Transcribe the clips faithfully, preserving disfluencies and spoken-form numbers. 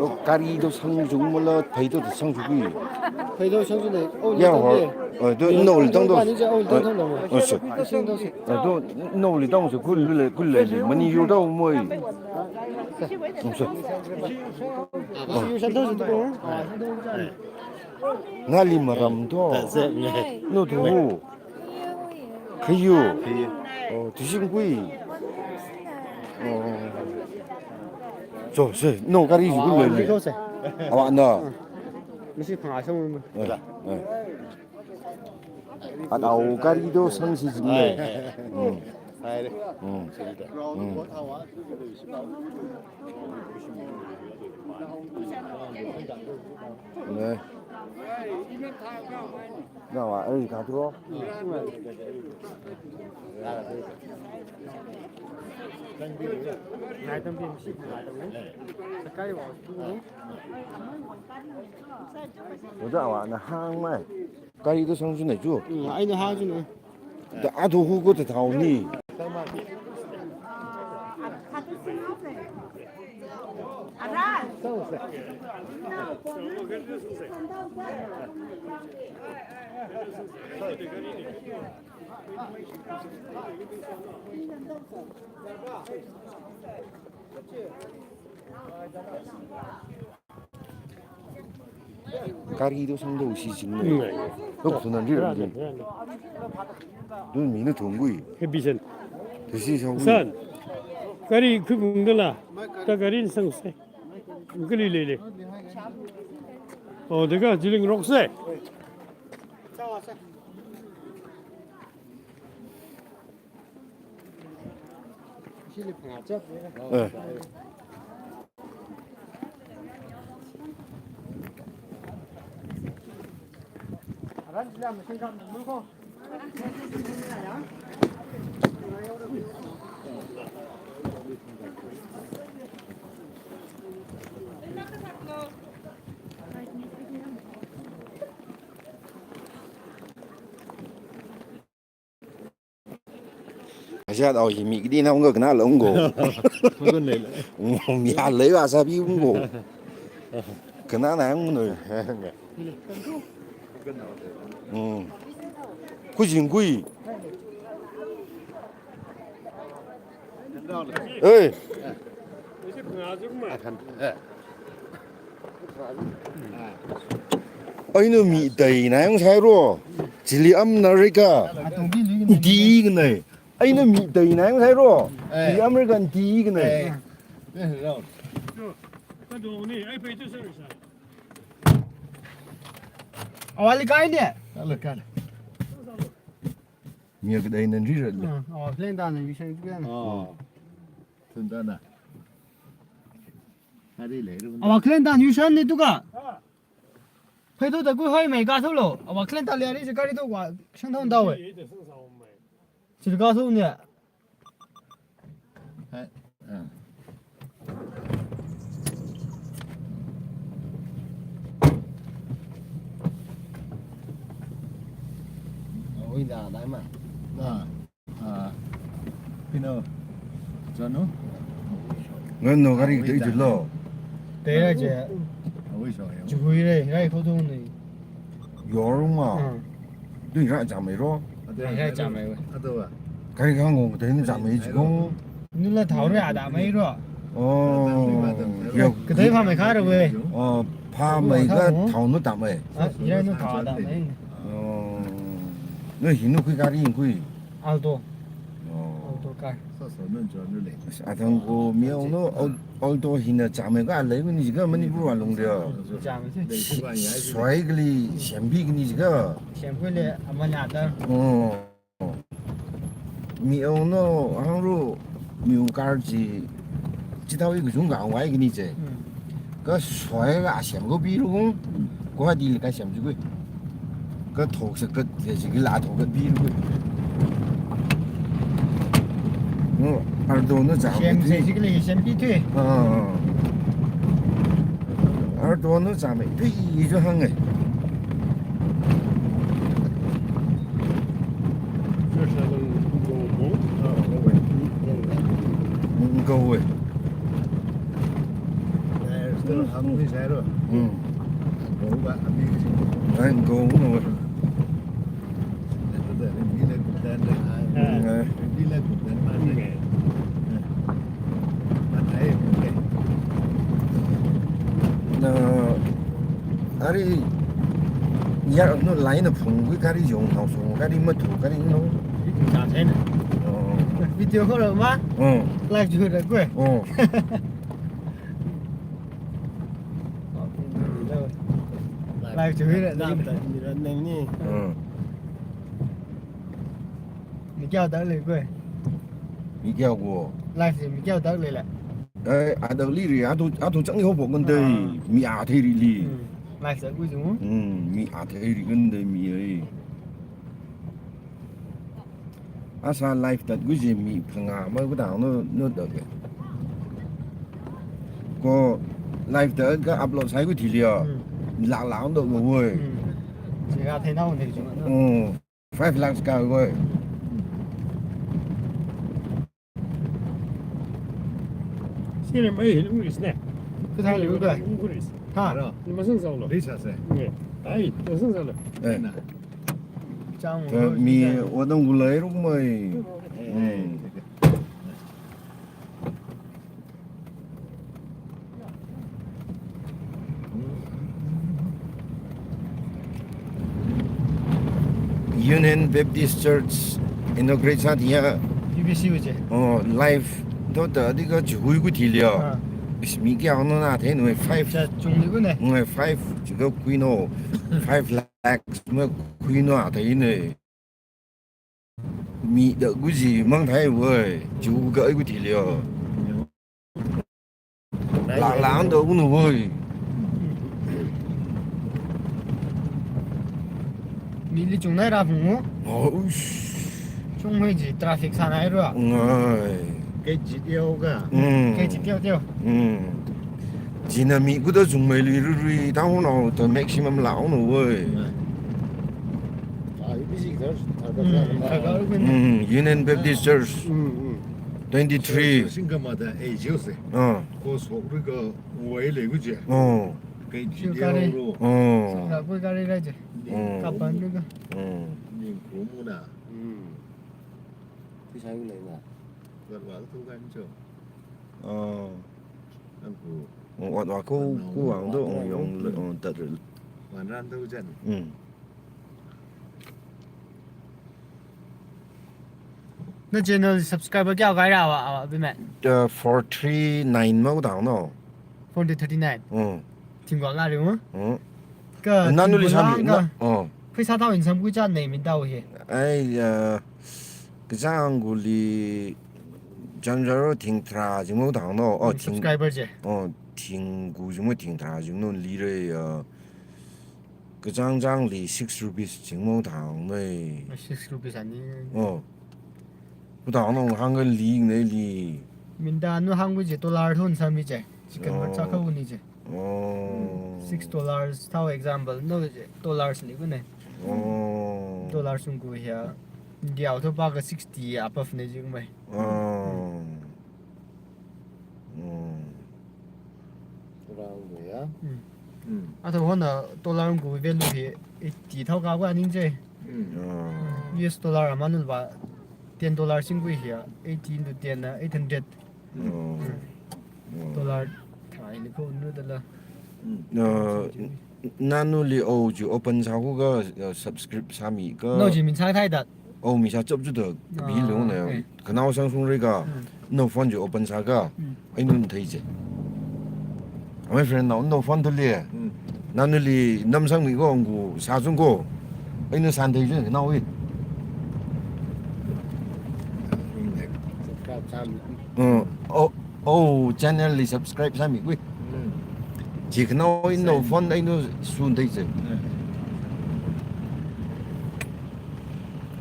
Oh, gari do sangchungmala, phei do sangchungki. Phei do sangchungna. Oh, ya, ho. Oh, do, no, litang do. Ni ja, oh, litang do. Oh, so. Sing do si. Oh, do, no, litang so, kul le, kul le, mani yo do moi. Oh, so. Nali maram do. No do. Khayu. Khayu. Oh, tushing kui. Oh. So, so, no, gari ji kui le. Awa, no. Misi phang asong. Eh, eh. At au gari do sangsi jing le. Hmm. Hmm. Hmm. Ne. Nawa, eh, ka tu. Oja wa na hang mai. Gari do sangchungna chu. Mm, ai na hangchungna. Da ado hu ko ta thao ni. Gari do sangdo si jing ne. Mm. Lok sunan ri ram jing. Dun mi na thung gui. He bi san. Tasi sangui. San. Gari khubung dala. Ta gari sang se. Kali le le. Oh, dega jiling rok se. Eh. Aja dao hi mi kidi na unga kena la ungo. Ungo ne. Ungo mi a lei wa sa bi ungo. Kena na ungo. Hmm. Kujing kui. Hey. Aina mi dai na yang sai ro. Chili am na rika. Di gnai. Aina mi dai na yang sai ro. Di am rika di gnai. Awali kai ne. Kala kala. Mia kadai nan ri rat le. Ah, awa khaleng dan nan yushan tukan. Oh. Tun dan na. Hari le ru. Awa khaleng dan yushan ni tuka. Phai to ta kui hoi mai ka tholo. Awa khaleng dan le ari je kari to wa shang thon da we. Chi ka so ne. Hai. Ah. Oi, da, da, ma. Ah, ah. Pino. Jano? Ngan no gari dei julo. Dei ra je. Oi, so, ya. Jugui re, rai kho dong ne. Yorung ma. Ah. Dui ra jamei ro. Rai ra jamei we. Ado wa. Kai kang ngong dei ni jamei ji kong. Nula thao re ada mai ro. Oh. Yo. Kadai pha mai kha re we. Oh, pha mai ka thao nu ta mai. Ah, ira nu thao da mai. Oh. Nu hi nu kui gari kui. Alto. Oh. Alto car. Athang ko miao no, Al-, Alto hina jamei ka lei ni jiga Manipur wa lung dia. Jamei si. Soi kali, sembi kani jiga. Sembi le, amanya ta. Oh. Miao no, hangru, miu car ji, chitau i kujung ka wai kani je. Hmm. Ka soi ka asem ko pi ru kung, ko ha di le ka sem ju kui. Ka thok se ka je ji ki la thok ka pi ru kui. No, Alto no ja. Sem se ji ki le sem pi tui. Ah. Ardon no zame, tui ijo hang e. Go e. Hmm. Ai, go no. Na, ari, ya, no, line na phung gui gari yong hao song, gari matu, gari no. Oh. Video call ma? Oh. Live ju da gui. Oh. Live ju da, nam da, ni da, neng ni. Oh. Mi kayā dak lei koi? Mi kayā ko? Live li mi kayā dak lei la? Eh, adak lei ri, ato, ato chang ho bo ngan dei. Ah. Mi athei ri li. Hmm. Live dak khui jung. Hmm, mi athei ri ngan dei mi ai. Asa live dak khui je mi phangā ma ku dang no, no dak ke. Ko live dak ka upload sai ku thi li ya. Hmm. Lak lak dak ko woi. Hmm. Chi ka thei nao ne jung na. Hmm. Five lakhs ka koi. Sina mai hin English ne. Ka thang liu ka. English. Ha. Ni masang sao lo. Lisa se. Nge. Ai, masang sao lo. Eh. Na. Chang ta wo mi ni. Wa dong gu lai ruk mai. Eh. Hmm. Union Baptist Church inaugurate sā thia. U B C wuji. Oh, live. Dot da di ka chihui ku thi li ya. Ah. Is mi kayā no na thei no five. Cha chung li ku ne. Ngoi five chi ka kui no. Five lakhs ma kui no a thei ne. Mi da kuji mang thai woi, ju ga ai ku thi li ya. La, la, ang da unu woi. Mi li chung nai ra phung mo? Oh, ush. Chung hoi ji traffic sā nai ra. Ngai. Kei ji teo ga. Mm. Kei ji teo teo. Mm. Jina mi kuda zung mai li rui rui, ta ho nao, the maximum la ho nao woi. Ngai. Ah, U B C Church, ah, mm, ah, ah, ah. Mm, Union Baptist Church. Mm, mm. Twenty-three. Singkama da, eh, jiu se. Ah. Ko sok ri ka wai le gu je. Oh. Kei ji teo ro. Oh. Singkama kari ra je. Oh. Kapan ri ka. Oh. Ning ku mu na. Mm. Pheisā yu lei na. Wat wa tu kan jo. Oh. Ang ku. Oh, wat wa ku, ku ang do, oh, yong le, oh, tat re. Wan ran tu jan. Mm. Na channel subscriber kayā kai ra wa, wa, bi me? Uh, four three nine ma ku dang no. Four hundred thirty-nine. Mm. Thing kwa la ri mo? Mm. Ka nanu li thing kwa sam la li, ka. Na, oh. Pheisā thao in sam ku cha nei min tao he. Ai, uh, Kachāng gu li chānjaro thing tharā jing mo dang no. Oh, mm, thing, subscriber je. Oh, thing gu jing mo thing tharā jing no li re, uh, kachāng chāng li six rupees jing mo dang mei. Six rupees ani. Oh. Ku dang no hāng ka li ne li. Min da nu hāng ku je dollar thon sam mi je. Chicken bar cha kau ni je. Oh. Six dollars, thao example, no je, dollars li ku ne. Oh. Dollars ung ku hiya, India thao pa ka sixty above ne jing mai. Oh. Oh. Rang ku ya. Mm. Mm. Athao hona dollar ung ku value hi eighty thao ka wa ning je. Mm. Oh. U S dollar aman ul ba ten dollar sing ku hiya, eighty into ten na eight hundred. Oh. Oh. Dollar thai ni ko nu da la. Mm. Uh, nanu li o ju open sā ku ka, uh, subscribe sā mi ka. No ji min sā thai da. Oh, mi sā chop ju da, ah, bi lo na. Okay. Kanao sang sung ri ka. Mm. No phone ju open sā ka. Mm. Ai nun thai je. My friend nao, no phone to le. Mm. Nanu li nam sang mi ko ang ku sā sung ko. Ai nun san thai je, nao i. Subscribe sā mi. Uh, oh, oh, channel li subscribe sā mi kui. Mm. Ji khanao i no phone ai nu sun thai je. Mm.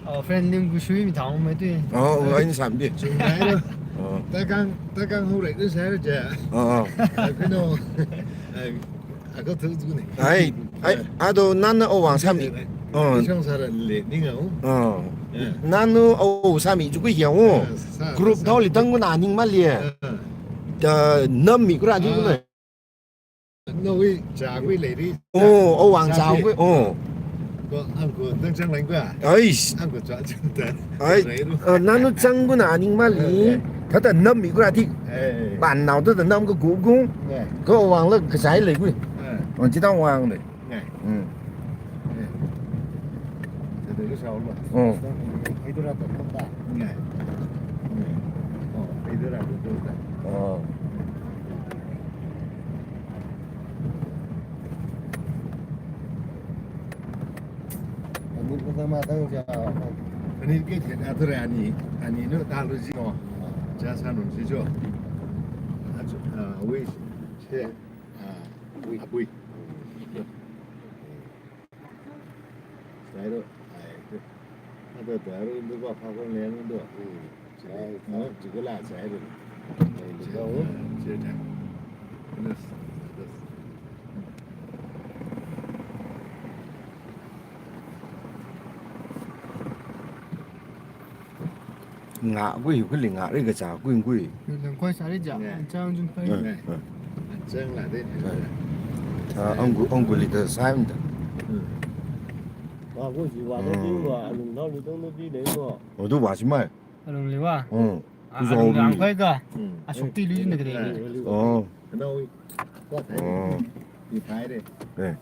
Oh, friend ning ku shui mi thao mai tui. Oh, ai ni sam bi. Chung mai lo. Oh. Ta kang, ta kang hu rek tu sai je. Oh, oh. Ai, ku no. Ai, Ako tu tu ni. Ai, ai, ado nana Awang sāmi. Oh. Shong sāra le, ninga o. Oh. Eh. Nana Awang sāmi chukui ya o. Eh, sā, group sā. Thao li tang kuna ning mali. Eh. Da nam mi kura di kuna. Ah. Nawui chākui lady. Oh, Awang chākui. Oh. Ko angku tang chang lang kua. Ais. Angku chā chang ta. Ai, eh, nana chang kuna ning mali. Eh, eh. Thāda nam mi kura di. Eh, eh. Ban nao thāda nam ka gu gu. Eh. Ko Awang la kachai lei kui. Eh. Wan chi tang Awang lei. Ngai. Hmm. Ngai. Tete lu sao lo. Oh. Ai tu ra to ta. Ngai. Ngai. Oh, ai tu ra to ta. Oh. Ani pertama tang ja. Ani ke ke atur ani, ani no ta lu ji no. Ja sa no ji jo. Achu, ah, wei. Che. Ah, wei. Wei. Sai ro, ai, tu. Ado tu, aro indu ba pha kon leng indu. Hmm. Sai, no, sai. Chikala sai ro. Sai, sai, sai. Yes, yes. Ngā kui, kuli ngā ri kachā kui kui. Yu lang koi sāri ja, ngai. Anchang jun pai. Eh, eh. Anchang la de. Eh. Ah, angku, angku li ta sai mda. Hmm. Wa ko ji wa de, hmm, wa, alung nao li tong de le wa. O tu wa si mai. Alung li wa. Hmm. Ah, kuzao alung li ang koi ka. Hmm. A shuk ti li jin de. Eh. Oh. Nao wi. Wa tai. Oh. Ni tai de. Eh.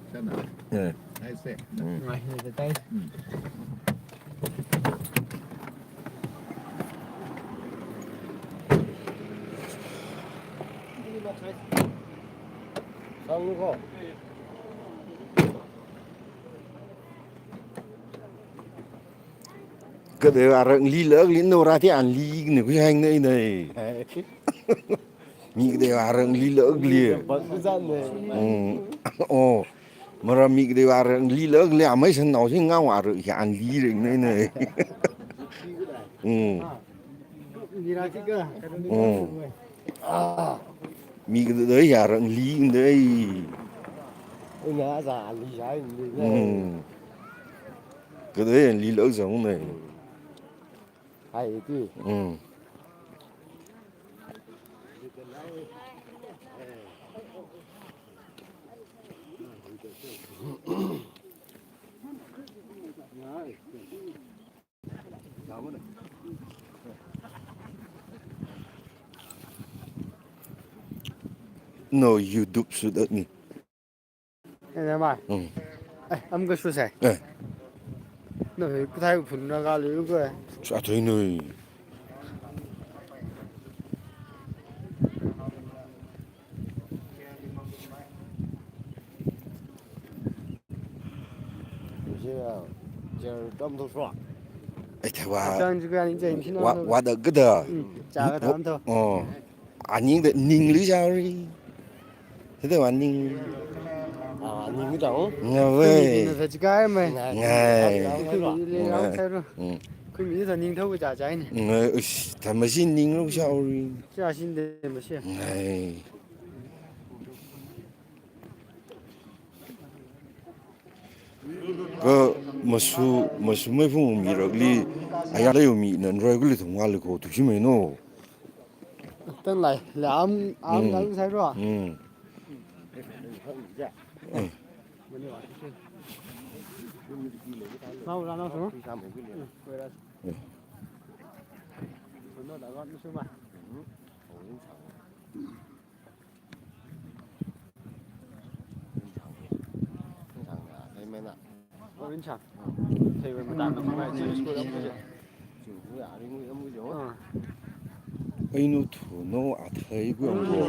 Sana. Eh. Tai se. Hmm. Ngai, ni tai. Hmm. Kadei arang li lak li no ra ti an li ne ku yang ne ne. Mi kadei arang li lak li. Bak zan ne. Hmm. Oh. Mara mi kadei arang li lak li amai san nao sing ngau arang ya an li ring ne ne. Hmm. Hmm. Mi kadei arang li ne. Ina za an li ya ni ne. Hmm. Kadei an li lak zang ne. Hai ti. Hmm. No YouTube shuda ni. Eh, na mai. Hmm. Eh, am ka shu sai. Eh. No, ku thai phun na ka lu ko. Sa thai noi. Ai, thai wa. Chang ji ka ni chen shi no. Wa, wa da ga da. Hmm. Cha ka tham tho. Oh. Aning da ning li shao ri. Thāda wa ning. Ah, ning da o. Nga wei. Kui mi na sa chi kai mai. Ngai. Kui mi le ngau sai ro. Mm. Kui mi sa ning thau ja ja ni. Ngai, ush, tamashi ning lo shao ri. Cha shin de ma shi. Ngai. Ka masu, masu mai phung mi rak li, aya la yo mi nan roi kuli thong wa li ko tu shi mai no. Tan lai, la am, am, mm, ngal sai ro. Mm. Mm. Mau la na so. Mm. Ainu thu no athei ku ang ko.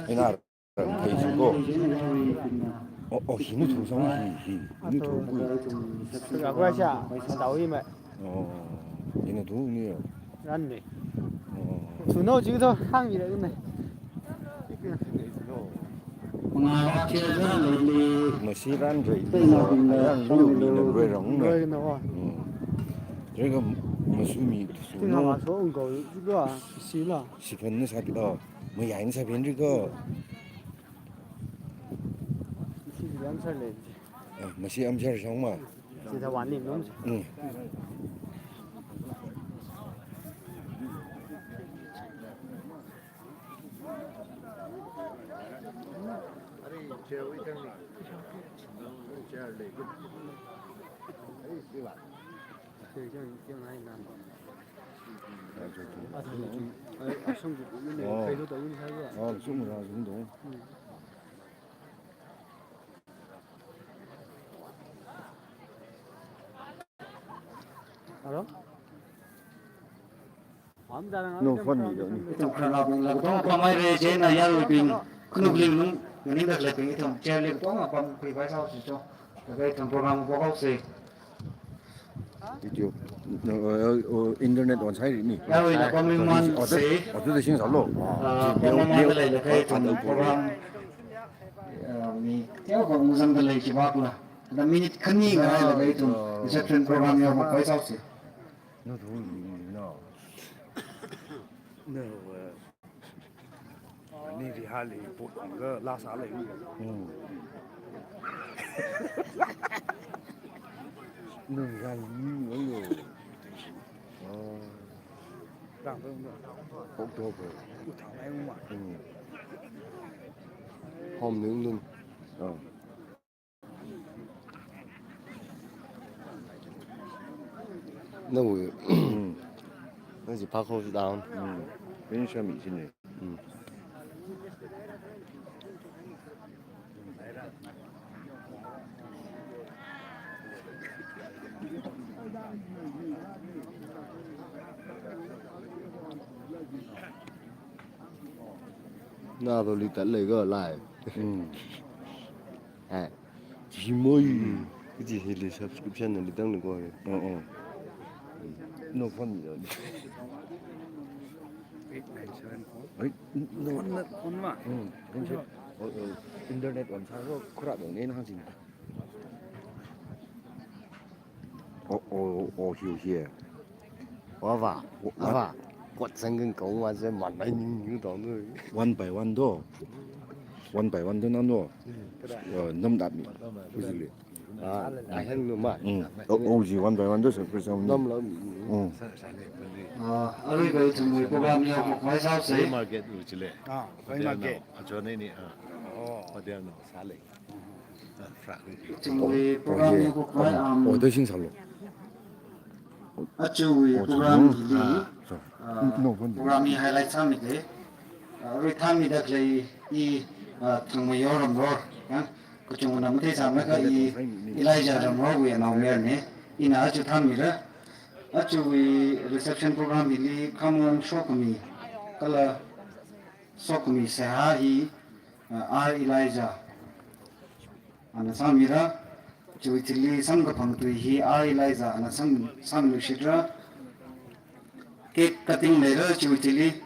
Aina rang thei chu ko. Oh, oh, hina thu sang hi, hi. Hina thu ku. Ka kwa sha, tau hi ma. Oh, hina thu ni yo. Ran ni. Oh. Thu no ji tho, hāng mi ra ni. Masi ran rei. Ran lu mi na roi rang na. Roi na wa. Hmm. Rei ka masu mi thu no. Tina ma so ung ko ji lo, si la. Siphan ni sa pi, oh. Mayai ni sa phen ri ko. Ah, masi amshar shongma. Sida wani nung. Mm. Hello? No, phone ni doni. Ithum khararnaobingla katong pamhaira, chieina yaruibing, khanukling nung, nganingda khaleibing ithum chairli katong pamkhui paisāhaosi cho. Laga ithum program pokhaosa. Video, no, uh, uh, internet on site ni. Yaruina pamli man se. Auto de sing salo. Ah, pamli man lei, laga ithum program, ah, mi teokha ungzangda lei chibakla. Da minute khani ngarāilaga ithum reception program yaokhui paisāhaosa. No, no, no. No, uh, Ani Riha li put ang ga lasa lei. Hmm. Ani Riha li ni ang lo. Oh. Tang tang tang. October. Put ang ai ma. Hmm. Home ni ung dun. Oh. No, we. Nasi pa close down. Mm. Finish mi sini. Mm. Na to li tat lei ga lai. Mm. Hai. Jimoi. Mm. Kaji hili subscription na li tang ni ko. Oh, oh. No phone ni. Eight nine seven four. Ai, no. Phone na, phone ma. Mm. Oh, oh. Internet on sa ko khura dong ne na jin. Oh, oh, oh, here, here. Ava, ava. Kot sangkang kong wan se man mai ning ning tong tu. One by one do. One by one do nang do. Uh, nam dat mi. Usually. Ah, ahen no ma. Mm. Oh, oh, ji one by one do se first time. Nam la mi. Mm. Ah, aruiva ithumwui program yaokhui paisāhaosa. Market u chile. Ah, market. Ajo ne ni, ah. Oh. Hotel no sa lei. Ithumwui program yaokhui, um, oh, dai sing salo. Achuwui program hili, ah, program hi highlight sāmida, ah, rui thāmida khalei i, ah, Thangmayo Ramror, ah, kachungna matheisāmlaga i Elijah Ramrorwui anaomayarna, ina achu thāmira. Achuwui reception program hili khamong shokhami kala sokhami seihā hi, ah, R Elijah ana sāmira. Chiwui thili samkaphang tui hi R Elijah ana sam, samluishitra. Cake cutting leira chiwui thili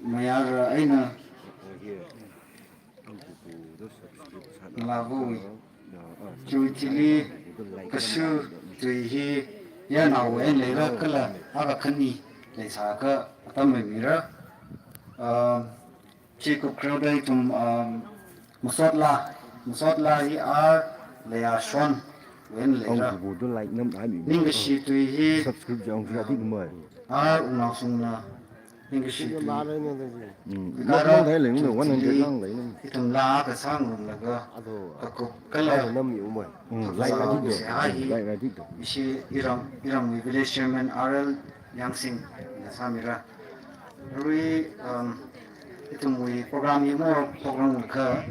mayar eina Lavu. Chiwui thili kashu tui hi yarnao eina leira kala akha khani leisākha atam maimira. Um, chi kupkhraoda ithum, um, masotla, masotla hi R Leiya Shon eina leira. Ningkashi tui hi R Wungnaosungna ningkashi tui. Mm. Kala ithum laa kasā ngarumlaga kakup kala, mm, like, like, like, ishi iram, iramwui village chairman R L Yangsingna sāmira. Rui, um, ithumwui program hi more program kha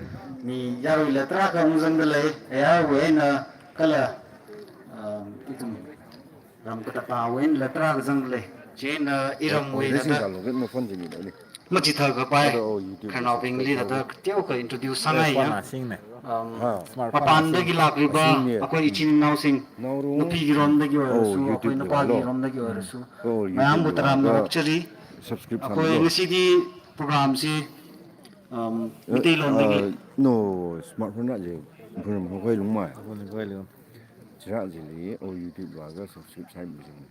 mi yaruila tarākha ungzangda lei, ayarwui eina kala, um, ithum ram katapawui eina tarākha zangda lei. Chieina iramwui thāda machithākapai khararnaobingli thāda teokha introduce sāngaiya. Um, mapāndagi lākriba akhoi ichin inaosing, nupigiromdagi oirasu, akhoi nupagiromdagi oirasu, mayambu taram ngarok chari. Akhoi ngasidi program si, um, Meiteilondagi. No, smartphone rā je. Phone rā khoi lungmai. Phone khoi lung. Chirā jili, o YouTube laga subscribe sāmi jing.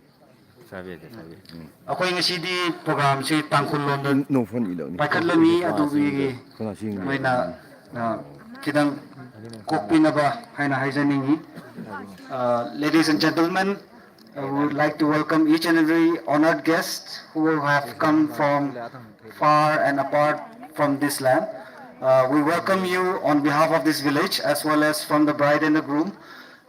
Sābi, sābi. Mm. Akhoi ngasidi program si Tangkhul londa. No phone ilo ni. Paikhatlani, adubi. Phone sing. Maina, na, Khitang kokpinaba haina haizaninghi. Uh, ladies and gentlemen, I would like to welcome each and every honored guest who have come from far and apart from this land. Uh, we welcome you on behalf of this village as well as from the bride and the groom.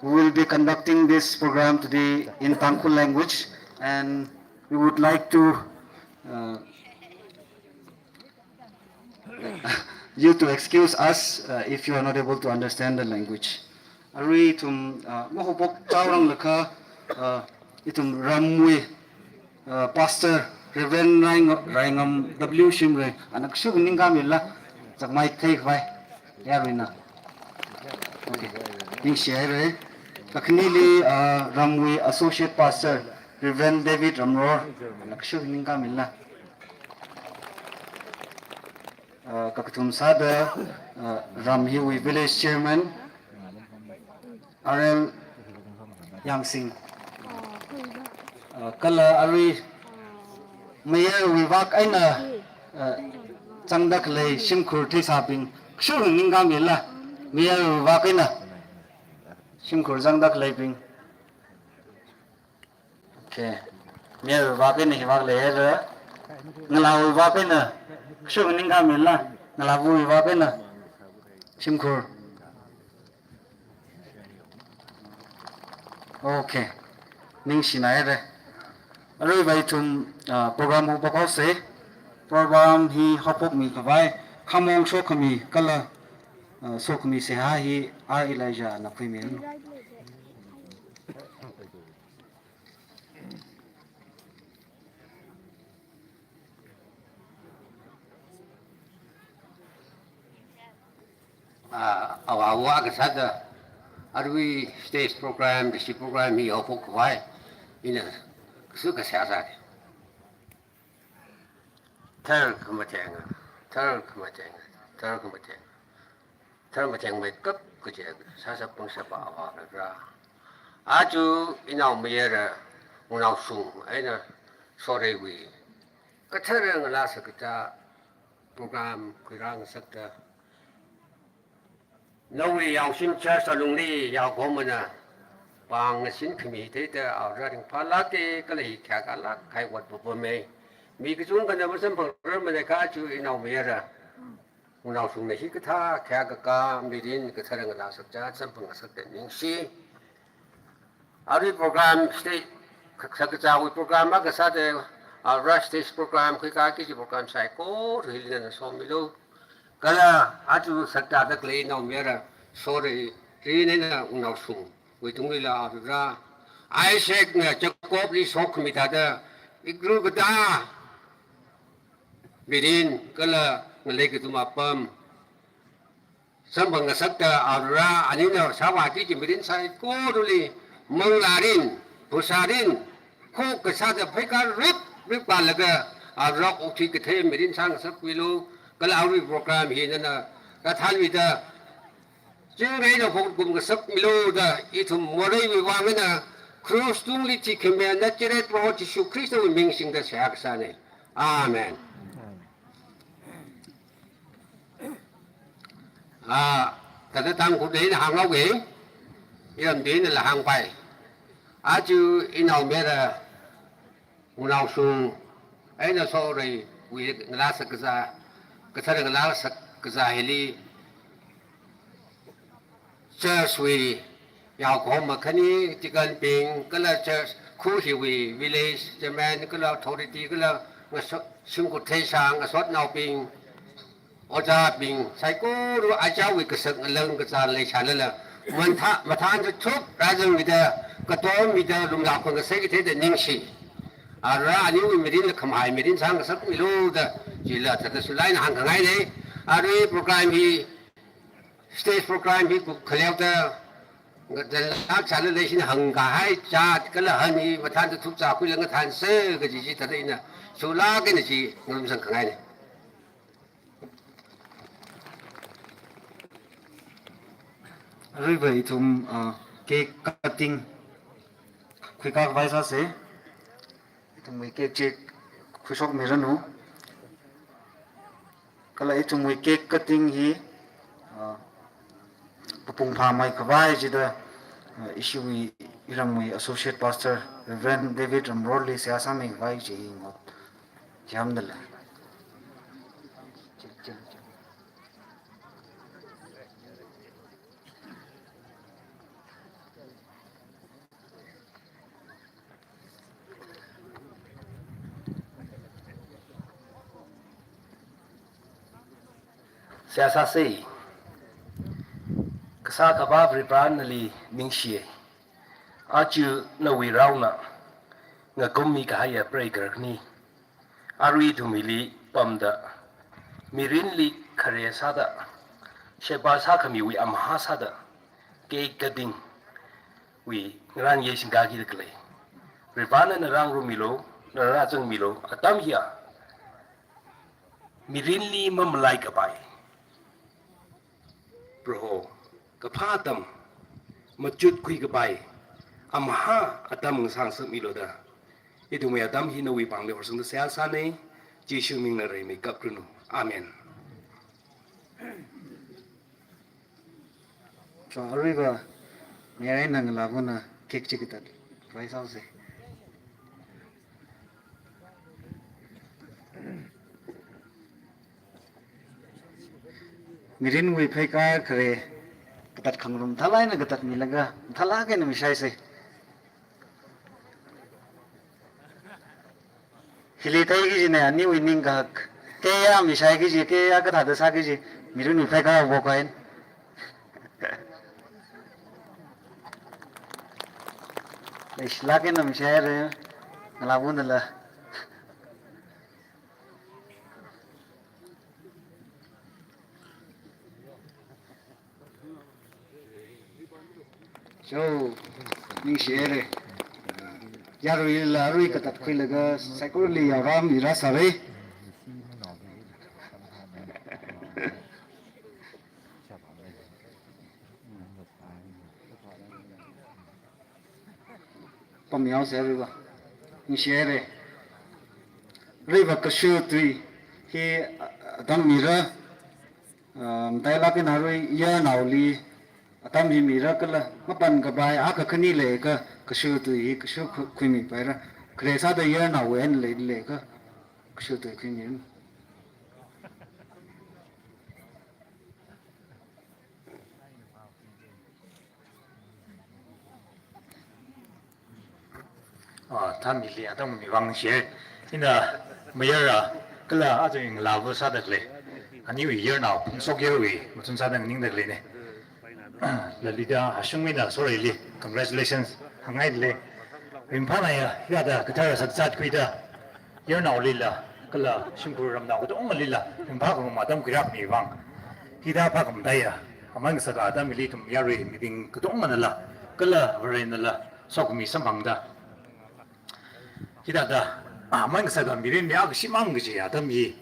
We will be conducting this program today in Tangkhul language, and we would like to, uh, you to excuse us, uh, if you are not able to understand the language. Arui ithum, uh, mahaophok chaoranglakha, uh, ithum ramwui, uh, Pastor Reverend Raingam, Raingam W Shimray, ana kashung ningkhamila, zakmai theikhavai, yaruina. Okay. Ningshihaira. Kakhaneli, uh, ramwui Associate Pastor Reverend David Ramror, ana kashung ningkhamila. Uh, kakathum sāda, uh, ram hiwui Village Chairman R L Yangsing. Uh, kala arui mayarwui vak eina, uh, zangda khalei shimkhur theisābing, kashung ningkhamila, mayarwui vak eina shimkhur zangda khaleibing. Okay. Mayarwui vak eina hi vak leira. Ngalāwui vak eina kashung ningkhamila. Ngalāwui vak eina shimkhur. Okay. Ningshinaira. Aruiva ithum, ah, program haophok haosa. Program hi haophokmi khavai khamong sokhami kala, ah, sokhami seihā hi R Elijah na khuimi. Ah, awui vak kasāda, arui stage program, kashi program hi haophok khavai ina kashung kasā sāda. Tharkhamatenga, tharkhamatenga, tharkhamatenga. Tharmathengmeikap kaji sāshap pangshapa Avā Varivara. Aja inao mayara, wungnaoshung eina soreiwui kathara ngalā sākachā program khuirāngasakta, nawui yaoshim church alungli yaokahomana pāng ngashin khami theida Avā ringphālāka kala hi khayākālāk kahai ot papamei. Mi kachungkhana masamphangrarmana kha aja inao mayara, wungnaoshungna hikathā khayākakā mirin kathara ngalā sākachā samphangngasakta ningshi. Arui program stage, sākachāwui program akha sāda, Avā stage program khuikaki kaji program saikora hili nana somilu. Kala aja sākachāda khalei inao mayara, sorei, rin eina wungnaoshungwui tunglila Avā Varivara, Isaacna Jacobli sokhami thāda, igru katā mirin kala ngalei kathum apam samphangngasakta Avā Varivara, anina sāvāki kaji mirin saikorali manglārin, phasārin, khokkha sāda pheikar rip rip pālaga Avā Varivara okthui kathei mirin sāngasakmilu, kala arui program hi nana kathānmida chingri eina phokkum ngasakmilu da ithum moreiwui vang eina cross tungli thikhami Nazareth Proho Jishu Khristawui ming singda seihā kasāna. Amen. Ah, thāda Tangkhulna hānghaoga, iramnaola hāngpai. Aja inao mayara, wungnaoshung eina soreiwui ngalā sākachā, kathara ngalā sākachā hili church wui yaokahoma khani, deacon bing, kala church kha hiwui village chairman, kala authority, kala ngaso-, shimkhur theishang ngasotnaobing, ojābing, saikora ajawui kasak ngalang kazā leisālala, mantha-, mathānda thup rāzangmida, katommida, lumlāk khangasai katheida ningshi. Ara aniwui mirinla khamahai mirin sāngasakmilu da, chila thāda sulaina hāngkhangaina. Arui program hi stage program hi kup khaleoda, ngadan lak sālala ishina hāngkahai zat kala han hi mathānda thup zākhuilaga thansa kaji chi thāda ina sulāk eina chi ngarumsangkhangaina. Aruiva ithum, ah, cake cutting khuikakhavai sāsa. Ithumwui cake chi khuishokmiranu. Kala ithumwui cake cutting hi, ah, papung phāmei khavai chida, uh, ishiwui iramwui Associate Pastor Reverend David Ramrorli seihā sāmei khavai chi ngot. Yamdala. Seihā sāsa. Kasā Akhava Varivarā nali ningshiya. Aja nawui raona ngakummi kahaiya preigarakni arui ithumli pamda, mirinli khare sāda, sheba sākhamiwui amahā sāda, kei katingwui ngarān yeishingkaki da khalei. Varivarāna na rāngarummilu, na rāzangmilu, atam hiya mirinli mamalai kapai, Proho, kaphā atam, machutkhui kapai amahā atam ngasāngasakmilu da, ithumwui atam hi nawui pāngli horsangda seihā sāna, Jishu mingna reimi kapranu. Amen. So, aruiva, ngarai nang lavuna cake chi katat, prize house. Mirinwui pheikar khare katat khangarum mathālāk eina katatmilaga, mathālāk eina mishaisa. Hili theiki kajina, aniwui ningkahak. Kayā mishaiki kaji, kayā kathāda sāki kaji, mirinwui pheikar vo kain. Leishilāk eina mishaira, ngalāvunala. So, ningshihaira. Yaruila arui katatkhuilaga saikorali yaoram ira sāra. Pamyaosa aruiva. Ningshihaira. Aruiva kashu tui hi, a, atam mira, a, matailāk eina arui yarnaoli atam hi mira kala mapan kapai akha khani leiakha kashu tui hi kashu khu-, khuimipaira. Khare sāda yarnaowui eina leilakha kashu tui khuimira. Ah, thānmili atam mi vang shi. Ina mayara kala aja ngalāva sāda khalei. Aniwui yarnao, Phungshok yarwui, machun sāda nganingda khaleina. Lalida Hashungwuina Soreli, congratulations, hāngngaile. Ringphānāya, yada kathara sakzat khuida. Yarnaolila, kala shimkhur ramnao katongalila, ringphā khangarum atam khuirāmi vang. Hithā phākhamataiya, amai ngasaka atam hili ithum yarui meeting katonganala, kala Vareinala, sokhami samphangda. Hithāda, amai ngasaka mirin mi akha shimān kaji atam hi,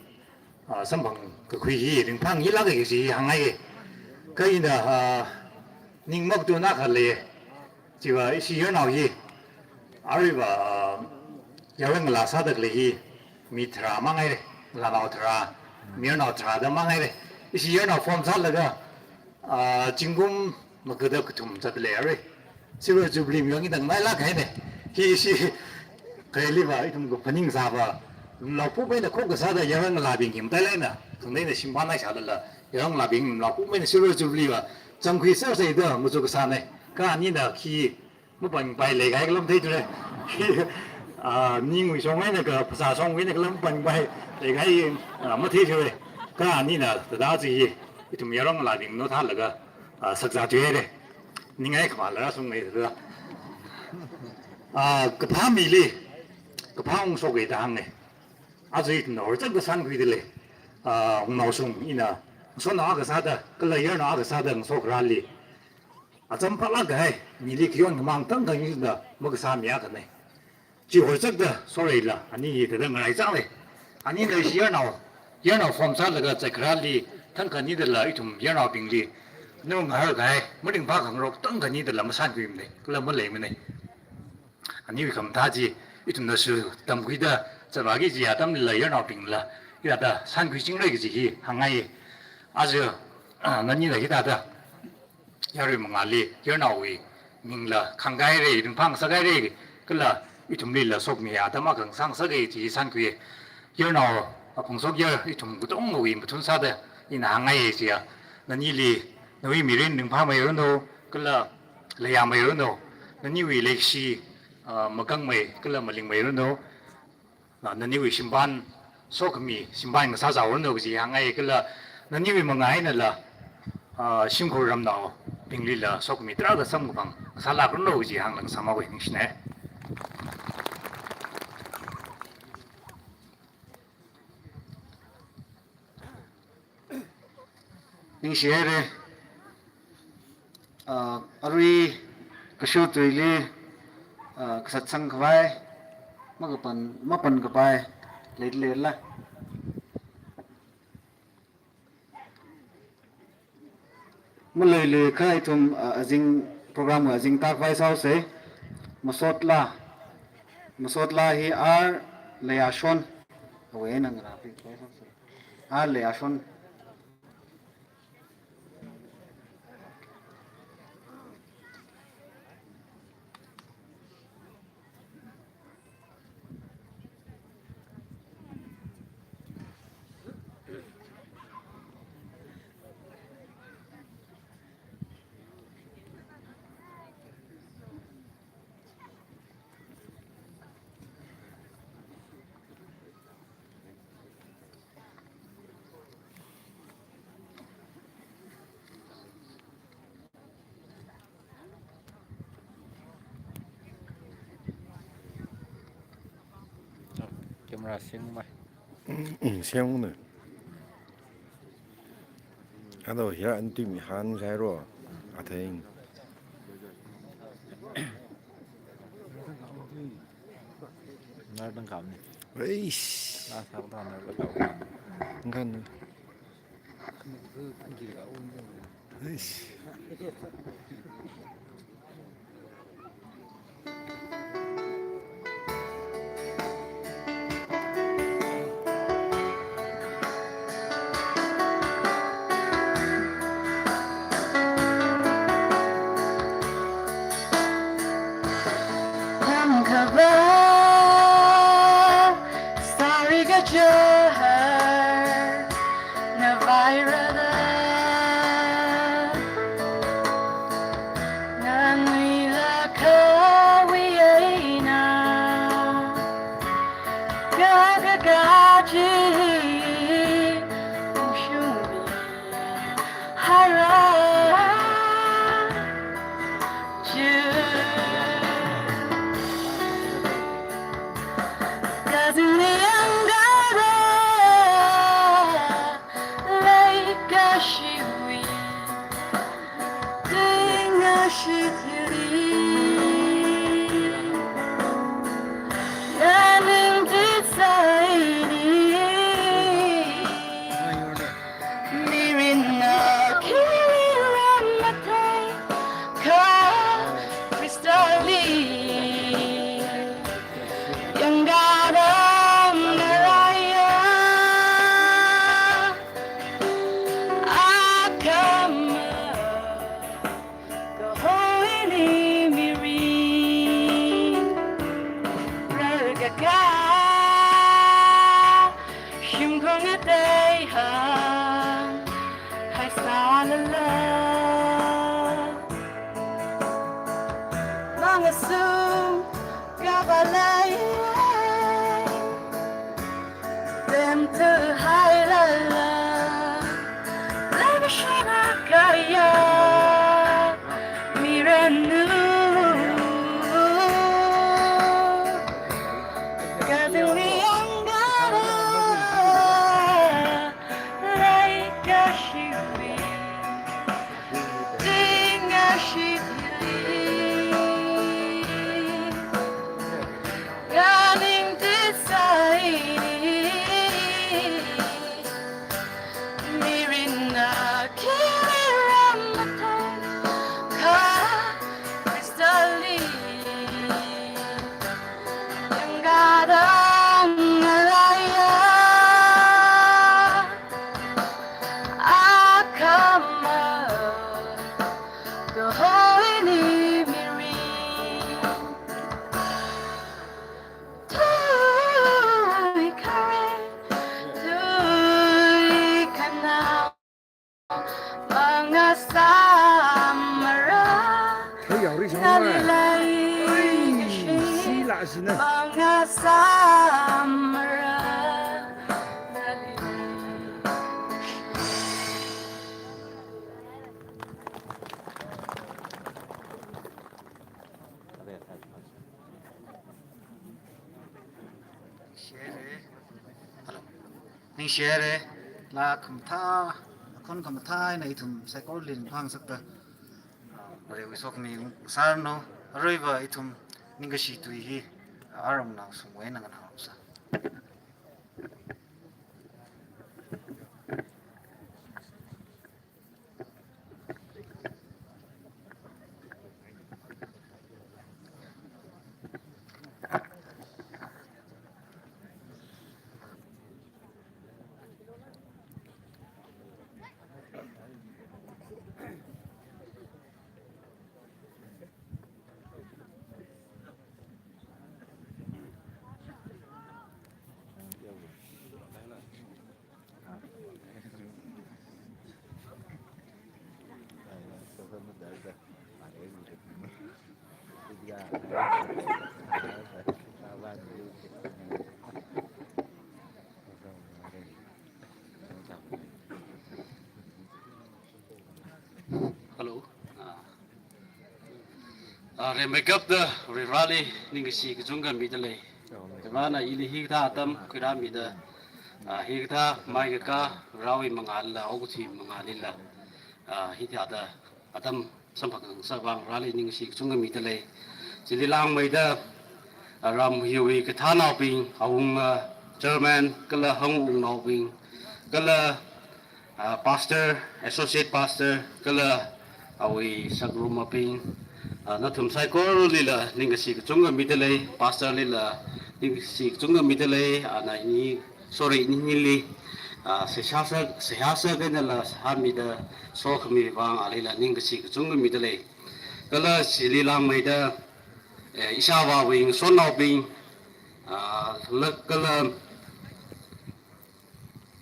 ah, samphang kakhui hi, ringphāngailāka kaji hi hāngngai. Kha ina, ah, ning makatuna khalei, chiva ishi yarnao hi, aruiva, ah, yaron ngalā sāda khalei hi, mi tharā mangaire, ngalānao tharā, mayarnao tharāda mangaire. Ishi yarnao form sālaga, ah, zingkum magada kathum zatlei arui. Silver Jubilee mi vang ina ngailāk haina. Hi ishi khailiva ithum kaphaning sāva. Lumlao pupmeina khokkha sāda yaron ngalābing hi matailāk eina, khangateina shimpan nai sādala, yaron ngalābing lumlao pupmeina Silver Jubilee va zangkhui sāsāda machuk kasāna. Kha anina khi mapanpai leikahai kala matheithura. Ah, ningwui shong eina kha phasā shongwui eina kala mapanpai leikahai, ah, matheithura. Kha anina thāda chi hi ithum yaron ngalābing nao thālaga, ah, sakzat thuihaira. Ningai khamala rāshunghaira. Ah, kaphā mili, kaphā ungshok eida hānga. Aja ithumna horzakda shānkhuida lei. Ah, wungnaoshung ina, ngasotnao akha sāda, kala yarnao akha sāda ngasokrali. Acham phālāk kahai, mili khayon khamāng thangkha nida makasā mi akhana. Chi horzakda Soreila, ani hi thāda ngaraichang lei. Anina ishi yarnao, yarnao form sālaga zatkharali, thangkha nidala ithum yarnaobingli, nung ngahar kahai, maringphā khangarok thangkha nidala mashānkhuimana, kala maleimana. Aniwui khamathā chi, ithumna shu tamkhuida, zatvāki kaji atamlila yarnaobingla, hithāda shānkhuichingra kaji hi hāngngai. Aja, ah, nanina hithāda yarui mangāli, yarnaowui mingla khānghaira, ringphāngasakhaira, kala ithumlila sokhami atam akha sāngasaka chi sānkhui. Yarnao Aphungsokya ithum katongawui mathun sāda ina hāngngai chiya, nanili nawui mirin ringphāmeiranu, kala leiyāmeiranu, naniwui leikashi, ah, makangmei kala malingmeiranu, ah, naniwui shimpan sokhami shimpan ngasāzaoranu kaji hāngngai, kala naniwui mangā einala, ah, shimkhur ramnaobinglila sokhami tarākha samkaphang ngasālākranu kaji hānglaga sāmawui ningshina. Ningshihaira, ah, arui kashok tuili, ah, kasatsang khavai, makapan, mapankapai leilala. Maluiluikha ithum, ah, azing program azing tākhavai sāsa. Masotla, masotla hi R Leiashon. Awui eina ngarāpi khavai sāsa. R Leiashon. Camera seng mai. Seng ne. Ado hiya anti mi han jairo. Atheng. Nar dang kam ni. Eish. Nar sak dang nar dang kam. Ngan. Eish. Tamkava sari kachar navairada, nanuila khawi eina, kakakachi ushumi hara. Kazini angara leikashiwi, tingashitili naning titsaini. Mirinna kila matai ka Khristali yangkara maraya akama. Kahoini mirin rarkaka, shimkhur ngateihān haisālala. Mangasung kavalai, temtu hailala, lemshina kaya miranu. Kazini angara leikashiwi, tingashitili. Samra. Share. Hello. Ningshi haira, laa khamathā, akhon khamathā eina ithum saikorali ringphāngasakta, ah, Varewui sokhami ngasāranu, aruiva ithum ningkashi tui hi, ah, aram naosungwui eina nganāhaosa. Hello. Ah. Ah, rimeikapta Varivarāli ningkashi kachungkha midalei. Varivarāna ili hikathā atam khuirāmida, ah, hikathā maikakā Varewui mangālila, okathui mangālila, ah, hithāda atam samphangkhangasak vang Vareli ningkashi kachungkha midalei. Chili langmeida, ah, ram hiwui kathānaobing, awunga, ah, chairman, kala hangwungnaobing, kala, ah, pastor, associate pastor, kala awui sakrumabing, ah, nathum saikoralila ningkashi kachungkha midalei, pastor lila ningkashi kachungkha midalei, ana ini, sorry, ini nili, ah, seihā sā, seihā sākahai einala sāmida sokhami vang alila ningkashi kachungkha midalei. Kala chili langmeida, eh, ishāvāwui ngasotnaobing, ah, la, kala,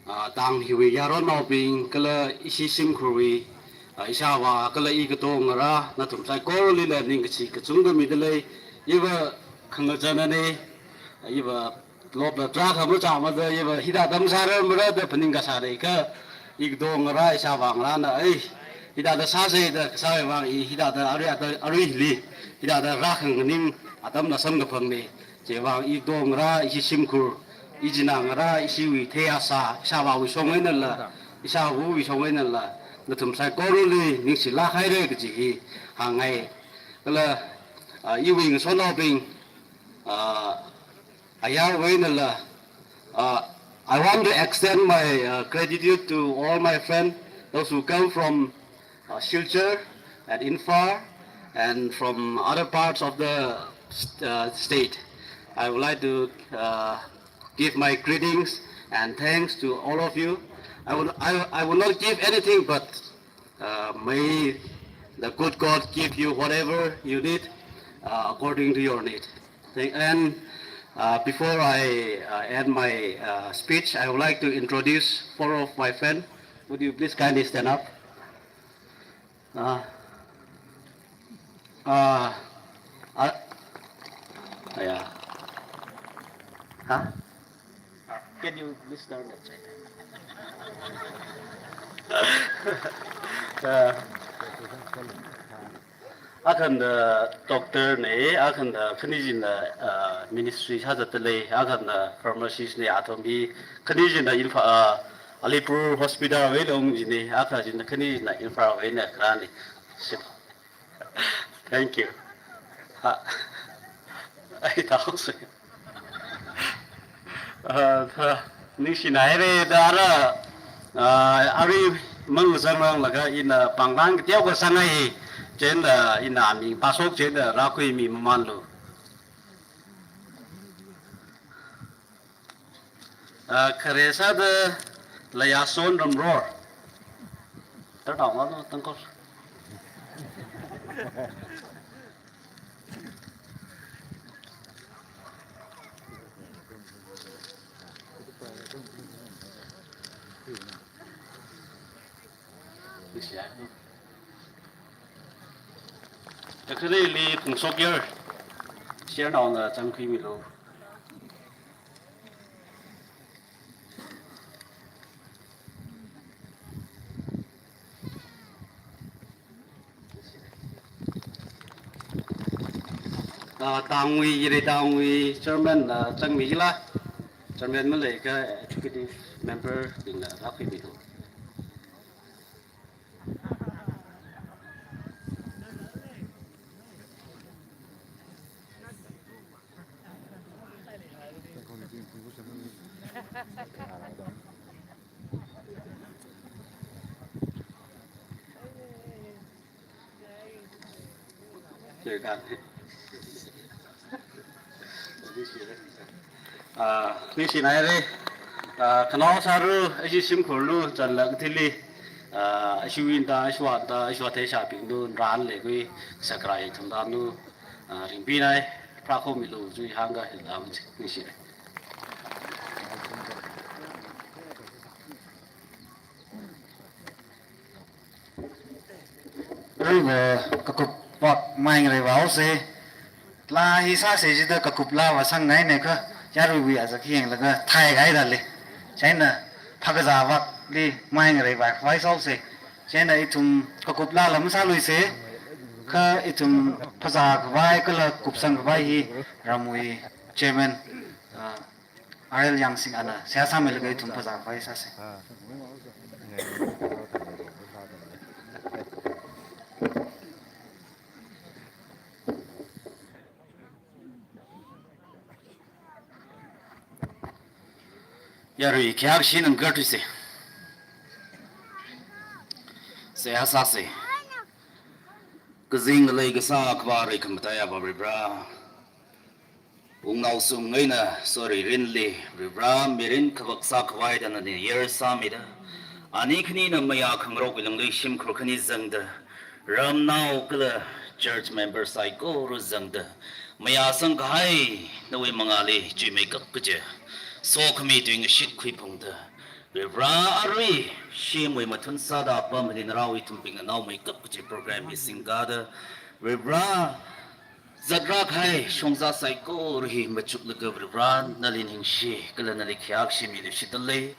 ah, tang hiwui yaronnaobing, kala ishi shimkhurwui, ah, ishāvā, kala ikatonga ngarā, nathum saikoralila ningkashi kachungkha midalei. Iva khangachānane, iva lopla tarākha machāmada, iva hithāda masārarmara da phaning kasā leikha, ikatonga ngarā, ishāvā ngarāna, ei, hithāda sāsei da kasāwui vang, i hithāda arui, arui hili, hithāda rākhanganing atamla samkaphangne. Chiwui vang ikatonga ngarā, ishi shimkhur, ichinā ngarā, ishiwui thei asā, ishāvāwui shong einala, ishāvawui shong einala, nathum saikorali ningshilāk haira kaji hi hāngngai. Kala, ah, iwui ngasotnaobing, ah, ayarwui einala, uh, I want to extend my, uh, gratitude to all my friends, those who come from, uh, Silchar and Imphal and from other parts of the st-, uh, state. I would like to, uh, give my greetings and thanks to all of you. I will, I, I will not give anything, but uh, may the good God give you whatever you need, uh, according to your need. Thank, and, uh, before I, uh, end my, uh, speech, I would like to introduce four of my friends. Would you please kindly stand up? Uh, uh, uh, yeah. Huh? Can you please turn that side? Uh, akhana doctor ne, akhana khani china, uh, ministry sāzatdalei, akhana pharmacist ne, athumwui, khani china Imphal, uh, Alipur Hospital wuila ungchine, akha china khani china Imphal wuina kharāne. Thank you. Ha. Ai, thaoksei. Ah, tha, ningshina haira da ara, ah, arui mangzangranglaga ina pānglang kateokha sāngai, chieina ina aming pāshok chieina rākhuimi mamanlu. Ah, khare sāda Layason Ramror. Tartao ngano Tangkhul. Takhareli Phungshok Yar. Share naona zangkhuimilu. Ah, tangwui, Yirei tangwui chairman, ah, zangmi jila. Chairman maleiakha executive member bingna rākhuimilu. Ah, ningshinaire. Ah, khanao sāru, ashi shimkhurlu, chanlak thili. Ah, ashiwui eina, ashiwui eina, ashiwui athei shābinglu, ran leikhui, sakrai thumdanu, ah, ringpinai, phākhomilu, chiwui hāngkahai lam chi, ningshire. Aruiva kakup vak mai ngareivaose. Laa hi sāse jida kakup laava sangngaine kha, yaruiwui azak hi yanglaga thaigaidalei. Chieina phakazā vakli mai ngareivai khavai sāose. Chieina ithum kakup laala masāluise. Kha ithum phazā khavai kala kupsang khavai hi ramwui chairman, ah, R L Yangsing ana seihā sāmilaga ithum phazā khavai sāse. Yarui khayākashi ngarāthuise. Seihā sāse. Kazing ngalei kasā Akhava Reikhamataiya Varivara. Wungnaoshung eina somirinli, Varivara, mirin khavak sākhavaida nana yer sāmida, ani khanina mayā khangarokli shimkhur khani zangda, ramnao kala church member saikora zangda, mayāsang kahai nawui mangāli chuimeikap kaje sokhami tuingashit khuiphungda, Varivara, arui shimwui mathun sāda apam hili naraowui ithum bingna naomeikap kaji program hi singkada, Varivara, zatrā kahai shongza saikora hi machuklaga Varivara nali ningshi kala nali khayākashi miluishitdalei.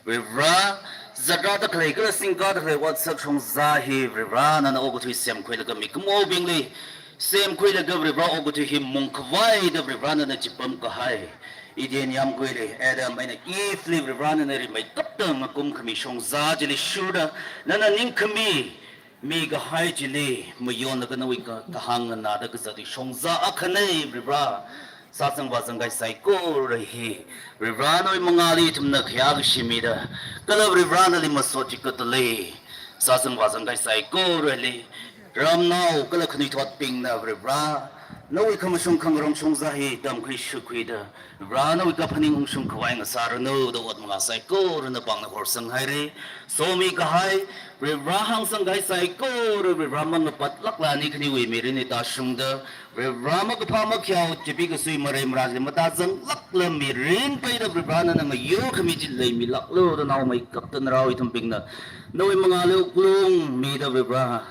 Varivara, zatrāda khalei kala singkada khalei otsak shongza hi Varivara nana okathui semkhuilaga mikumobingli semkhuilaga Varivara okathui hi mungkhavaida Varivara nana chipam kahai Eden yāmguili Adam eina Eve li Varivara nana rimeikapta ngakumkhami shongza chili shurda nana ningkhami mikahai chili mayonlaga nawui ka-, kahāng nganāda kazatwui shongza akhana Varivara. Sāzang vāzang kahai saikora hi Varivara nawui mangāli ithumna khayākashi mida, kala Varivara nali masot chikatdalei. Sāzang vāzang kahai saikorali ramnao kala khanuithotbingna Varivara nawui khamashung khangarong shongza hi tamkhui shukhuida, Varivara nawui kaphaning ungshung khavai ngasāranu da ot mangā saikorana pāngna horsanghaire. Somi kahai, Varivara hāngsang kahai saikora Varivara mangapatlākla ani khaniwui mirin hi tāshungda, Varivara makaphā makhayao chipi kasui marei marāli matāzanglākla mirin peida Varivara nana ngayorkhami chi leimilāklu da naomeikapta naraowui ithumbingna nawui mangāli wuklung mida Varivara